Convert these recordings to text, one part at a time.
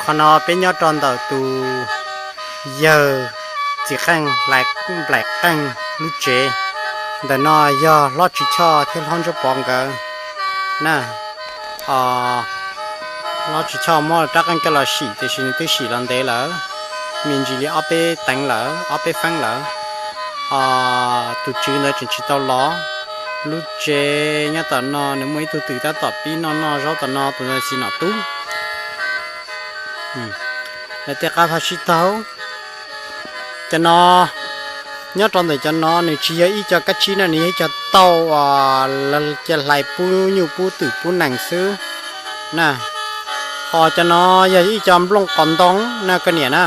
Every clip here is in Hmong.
Qhov no peb nyob rau ntawm tus yawg Txiv Qeej Nplaim Qeej lub tsev. Ntawm no yog Hlob Tswv Choj thiab Hlob Ntsuab Pov nkawd na. Hlob Tswv Choj muab rab qeej coj los sim tiam sis nws twb sim los ntev lawm, me ntsis li ob peb teev lawm, ob peb feeb lawm. Tus tswv ntawd tseem tsis tau los. Lub tsev nyob tom no nws muaj ib tug twm tab tom pib noj noj zaub tom no, tus ntawd tsis nom tub. Lawv tej qab phaj sib taug. Cov no, nyob rau ntawm cov no nws tsis yog ib co kab tsib no, nws yog ib co tauj cia hlais pub nyuj pub twm pub nees xwb na. Ho cov no yog ib co nplooj qos ntoo na koj niam na.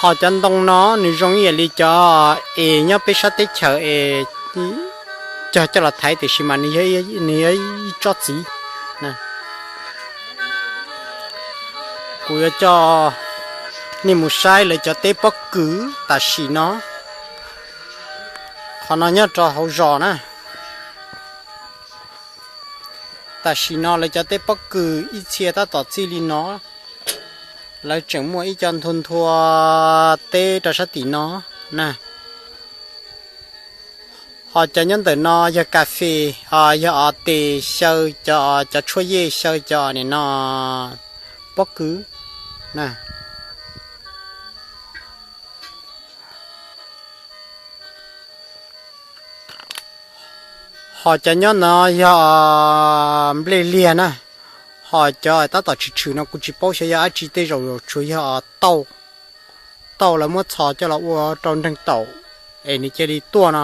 Ho cov ntoo no nws zoo ib yam li cov es nyob peb sab teb chaws es cog coj los thaiv tiam sis mas nws yog ib tsob txiv. Kuv yuav coj nej mus saib lawv cov teb pob kws tam sim no. Qhov no nyob rau hauv zos na. Tam sim no lawv cov teb pob kws ib txhia tab tom txij li no, lawv tseem muaj ib co nthua nthua teb rau sab tim no na. Ho cov nyob ntawm no yog kas fes, yog os tes xyaw cov, cov tshuaj yej xyaw cov nim no pob kws na. Ho cov nyob no yog nplej liag na. Ho cov tab tom tshwm tshwm no kuv tsis paub xyov yog dab tsi, tej zaum tsuas yog tauj, tauj lawv muab txhos coj los ua rau nreeg taum es nws cia li tuaj no.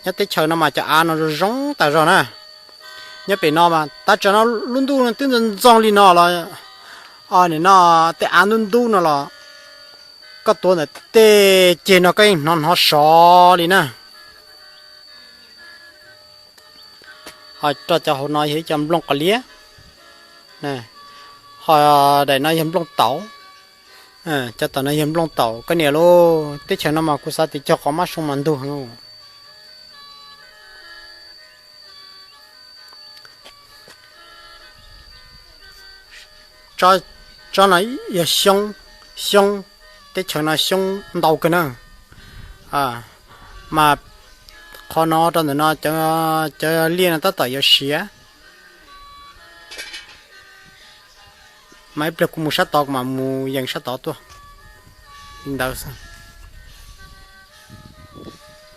Nyob teb chaws no mas cov av no zoo zoo tas zog na. Nyob pem no mas tab tsav no lub ntuj no twb ntxoog ntxoog li no los, nim no tej av ntub ntub no los koj tuav ntawm tej ceg no koj yeej hnov hnov sov li na. Ho rau cov hauv no yog ib co nplooj qos liab. Ho daim no yog nplooj tauv. Cov tom no yog nplooj tauv. Koj niam lauj, teb chaws no mas kuv xav tias cog qos mab soo mas ntug heev. Tsob no yog xyoob, xyoob, teb chaws no xyoob ntau kawg na. Mas qhov no rau ntawm no cov liaj no tab tom yuav siav. Mas ib pliag kuv mus sab tod kuv mam mus yees sab tod tuaj. Li ntawd xwb.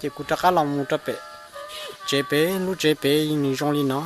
Ces kuv rov qab los mus rau pem tsev pem, lub tsev pem nws zoo li no.